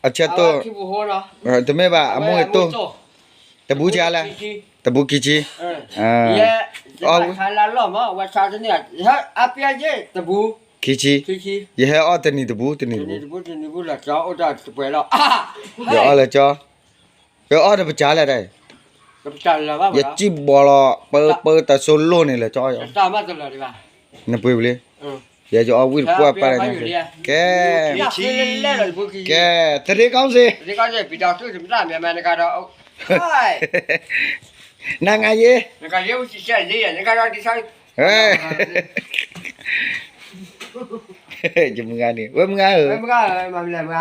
အဆၢတိၢ်, တမ့ၢ်ဘၣ် အမိၢ်ဂ့ၤတိၢ်, တဘူးဆံလဲၣ်, တဘူးခံဆံ, အီၣ်ဝံၤ, ခံဆံ, ယဟဲအီၣ်တနံၤတဘူး တနံၤတဘူး, ယအီၣ်လၢကၠီ, ယအီၣ်တပစၢ်လဲၣ်တၢ်အံၤ, ယစံၣ်ဘီလီၤ ပၢပၢတၢ်ဆိလိၣ်န့ၣ်လၢကၠီ, နပှ့ၤပလံ, ယဲယအီၣ်ဝံၣ်တပှၢ်ပၢ်လၢညါ, ကဲ, ကဲ, တရ့ကီစ့, နငါယ့, ယမုၢ်ဂၤန့ၣ် ဝဲမုၢ်ဂၤဧၢ, မံၤ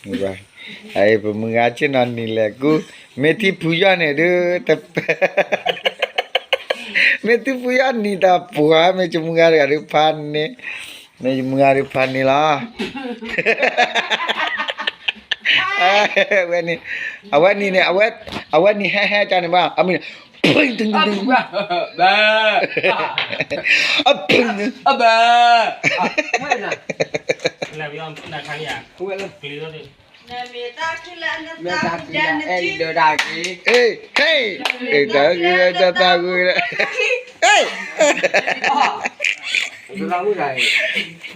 ပှၢ်, ပမုၢ်ဂၤဆ့ၣ်နီၤနံၤလဲၤကူ, မ့ၢ်ထံၣ်ဖုယီၢ်န့ၣ်ဒုး, မ့ၢ်ထံၣ်ဖုယီၢ်နံၤတပှၢ် မ့ၢ်ယမုၢ်ဂၤတဂၤဒုးဖးန့ၣ်, မ့ၢ်ယမုၢ်ဂၤဒုးဖးန့ၣ်လီၤ. ဝဲန့ၣ်, အဝဲနံၤန့ၣ်, အဝဲနံၤဟဲဟဲကန့ၣ်ဘၣ်, အမ့ၢ်န့ၣ်, အ, ဟ့ၣ်, ဟ့ၣ်, ဟ့ၣ်,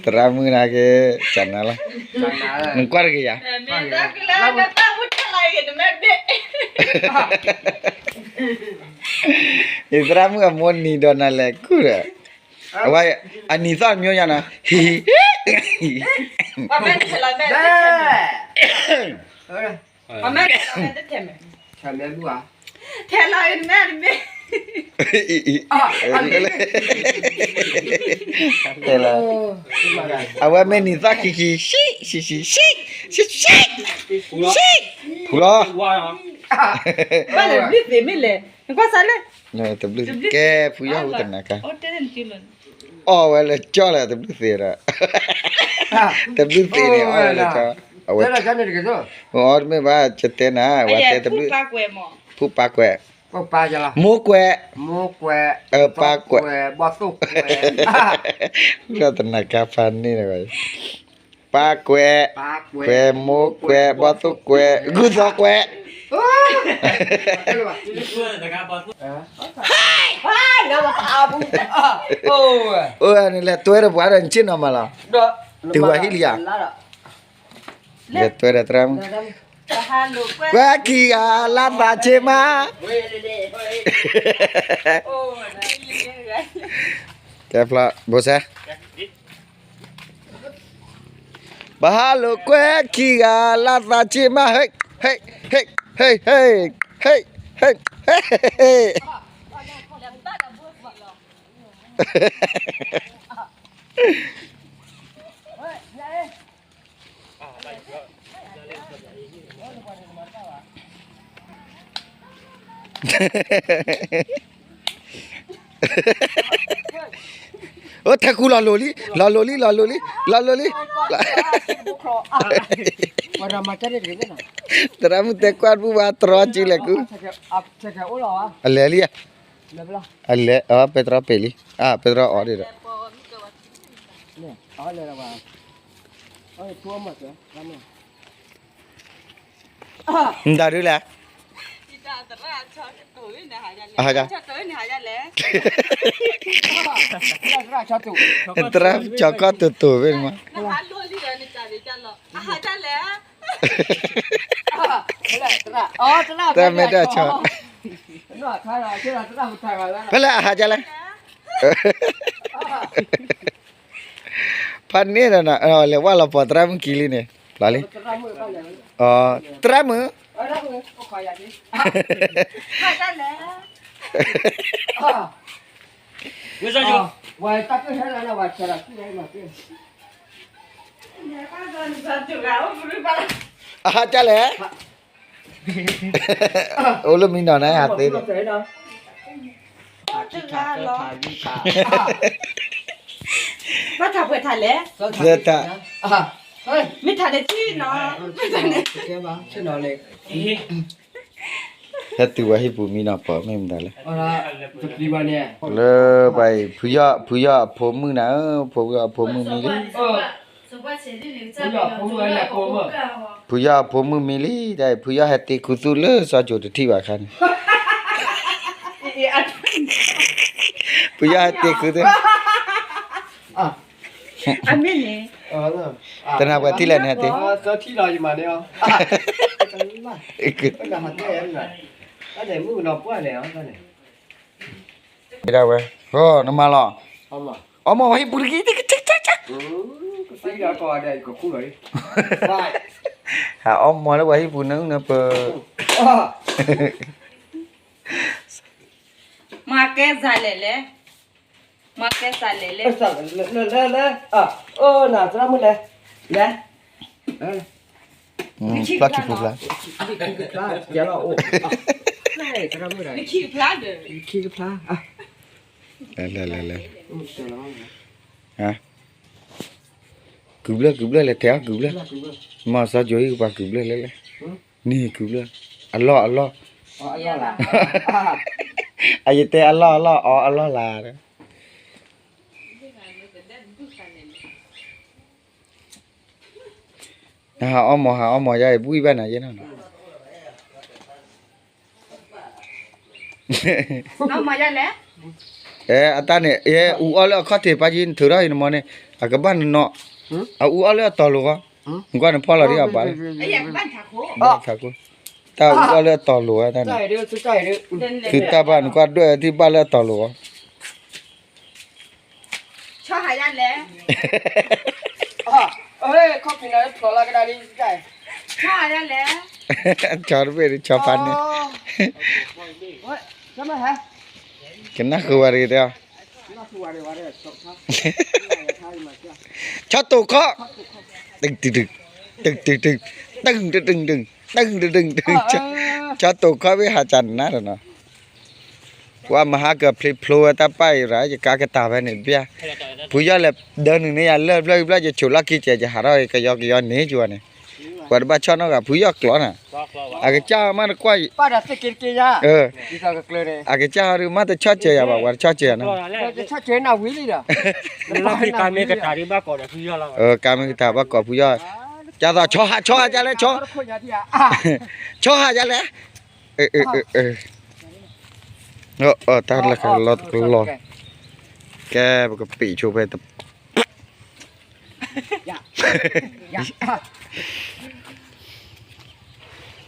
သရၣ်မုၣ်နာ်က့, နကွၢ်တက့ၢ်ယၤ, ယသရၣ်မုၣ်အမိၢ်နံၤဒီးနၤလဲၤကူဒီး, အဝဲ, အနံၤသီၣ်တမျိုးညါနီၤ, ဟံၣ်, ဟံၣ်, ထဲလီၤ, အဝဲမ့ၢ်နံၤသီၣ်ခံခံ, ဟံၣ်, ဟံၣ်, ဟံၣ်, ဖုလီၤ, ဘၣ်လဲၤဘျုးသ့ၣ်မ့ၢ်လဲၣ်, နကွၢ်စးလဲၣ်, တဘျုးသ့ၣ်, ကဲ, ဖုယီၢ်ဟူတနၤခါ, အီၣ်ဝဲလၢကၠီလၢတဘျုးသ့ၣ်ဒီး, တဘျုးသ့ၣ်န့ၣ် အီၣ်ဝဲလၢကၠီ, အဝဲ, အီၣ်တမ့ၢ်ဘၣ် ယတဲနၤ, ဝဲတဲတဘျုး, ဖုပၢ်ကွဲး, မိၢ်ကွဲး, ပၢ်ကွဲး, ဒီးတနၤခါဖးန့ၣ်လီၤ, ပၢ်ကွဲး, ကွဲး, မိၢ်ကွဲး, ဘီၣ်သိၣ်ကွဲး, ဂုၢ်သီကွဲး, အိၣ်နလဲၤတွဲဒီးပှၤဒီးနဆ့ၣ်နီၤမးလီၤ, တုၤဝဲဟံၣ်လံဧါ, လဲၤတွဲဒီးသရၣ်မုၣ်, ကွဲခံဂၤလၢသးဆ့မး, ကဲဖျီဘိစဲ ပဟးလိာ်ကွဲခံဂၤလၢသးဆ့မး, ဟ့ၣ်, ဟ့ၣ်, ဟ့ၣ်, ဟ့ၣ်, ဟ့ၣ်, ဟ့ၣ်, ဟ့ၣ်, ဟ့ၣ်, အိၣ်ထဲကူလီၤလိၤလံ, လီၤလိၤလံ, လီၤလိၤလံ, လီၤလိၤလံ, သရၣ်မုၣ်တဲကွၢ်တဘူၣ်ဘၣ်တြီကံလဲၣ်ကူ, အလဲၤလံဧါ, အလဲၤ, အပဲတြီပ့ၤလံ, အပဲတြီအီၤဒံးဒီး မတၤဒုလဲၣ်, အဟါ, သရၣ်ကၠီကီၢ်တိၢ်တိၢ်ဝဲန့ၣ်မး, သရၣ်မဲာ်တၢ်ဆီ, ဖဲလဲၣ်အဟါဒ်လဲၣ်, ဖးန့ၣ်ဒီးနၤ, လဲၤဝၢ်လီၤပှၤသရၣ်မုၣ်ခံလံန့ၣ်, ဖျါလံ, သရၣ်မုၣ်, အဟါဒ်လဲၣ်, အိၣ်လၢမံနီၤန့ၣ် ဟးသ့န့ၣ်, ဘၣ်ထးပှဲၤထးလဲၣ်, မ့ၢ်ထးန့ၣ်ထံၣ်နီၤ, ဟဲတုၤဝဲဟံၣ်ပူၤမံနီၤ ပှၤမ့ၢ်မတၤလဲၣ်, လၢပှၤအံၤ ဖုယီၢ်, ဖုယီၢ်အဖိမုၣ်နၤဧၢ, ဖုယီၢ်အဖိမုၣ်မံလံ, ဖုယီၢ်အဖိမုၣ်မံလံ, တၢ်ဖုယီၢ်ဟဲတ့ခူသူၣ်လၢစီၤကိၤတထံၣ်ဘၣ်အခါန့ၣ်, ဖုယီၢ်ဟဲတ့ခူသူၣ်, တနၤပှၤထံၣ်လဲၣ်န့ၣ်ဟဲတ့, ဒၣ်ဝဲ, နမၤလီၤ, အီမိၢ်ဝဲဟံၣ်ပူၤတက့ၢ်, ဟးအီမိၢ်လၢပှၤဟံၣ်ပူၤန့ၣ်နပၢၤ, မၤကဲစးလဲၣ်လဲၣ်, မၤကဲစးလဲၣ်လဲၣ်, လဲၤ, လဲၤ, လဲၤ, လဲၤ, လဲၤ, ဖျီခံဖုဖျါ, ခံဖျါ, လဲၤ, လဲၤ, လဲၤ, လဲၤ, ကုၢ်ဘျၢၣ် ကုၢ်ဘျၢၣ် လဲၤထဲအီၤကုၢ်ဘျၢၣ်, မၤစီၤကိၤဟံၣ်ကပၤကုၢ်ဘျၢၣ်လဲၣ်လဲၣ်, န့ၢ်ကုၢ်ဘျၢၣ်, အလီၢ်အလီၢ်, အယတဲအလီၢ်အလီၢ် အီၤအလီၢ်လၢ်ဒီး နဟးအီမိၢ် ဟးအီမိၢ်ယါအံၤ ဘှံၣ်ဘၣ်နၤယဲနီၤနီၤ, အဲ အတၢ်န့ၣ် အဲ အူအီၣ်လၢအခီၣ်ထံးပၢ်ကံ နထုးထီၣ်အံၤနမီၤန့ၣ် အကဘၣ်နနီၤ, အအူအီၣ်လၢအတီၤလိၤဃီ, နကွၢ်နဖီၣ်လီၤဒ်အဘၣ်လၢ တၢ်အူအီၣ်လၢအတီၤလိၤဝဲတၢ်န့ၣ်, သုတၢ်ဘၣ် နကွၢ်ဒွဲၣ်ထံၣ်ဘၣ်လၢအတီၤလိၤဃီ ဆီဟးယါလဲၣ်, ဆီတဘ့ၣ်ဒီးဆီဖါန့ၣ်, ကနၣ်ဃုာ်ဝဲတဂ့ၤတဲ, ဆီတိာ်ခီၣ်, တတုၤ, တတုၤ, တတုၤ, တတုၤ, တတုၤ, ဆီတိာ်ခီၣ်ဘ့ၣ်ဟးကနၣ်ဒီးနီၤ ပှၤမဟါကဖျ့ဖျိဝဲတၢ်ပၢ်အံၤရၣ် ယကါကတၢၢ်ဖဲန့ၣ်ဘၣ်, ဖုယီၢ်လဲၤဒၢနုာ်န့ၢ်ယၤလၢၢ်ဘျၢၣ်ဘျၢၣ် ယဆိးလီၢ်ခံကဲး ယဟးထီၣ်ကယီကယီန့ၣ်ကဝဲန့ၣ်, ပှၤတဘၣ်ဆီၣ်နီတဂၤ ဖုယီၢ်ကျိးနၤ, အကစၢ်မ့ၢ်တကွၢ်, အကစၢ်ဟီဒုးမ့ၢ်တဆီၣ်စၢၤယၤဘၣ် ပှၤတဆီၣ်စၢၤယၤနီၤ, ကါမ့ၢ်ကတၢၢ်ဘၣ်ကိးဒီးဖုယီၢ်လီၤ, ကါသီဆီဟးဆီဟးဒ်လဲၣ်, ဆီဟးဒ်လဲၣ်, တၢ်လၢကလီတကလီ, ကဲ ပကပ့ၤဆိဖဲတ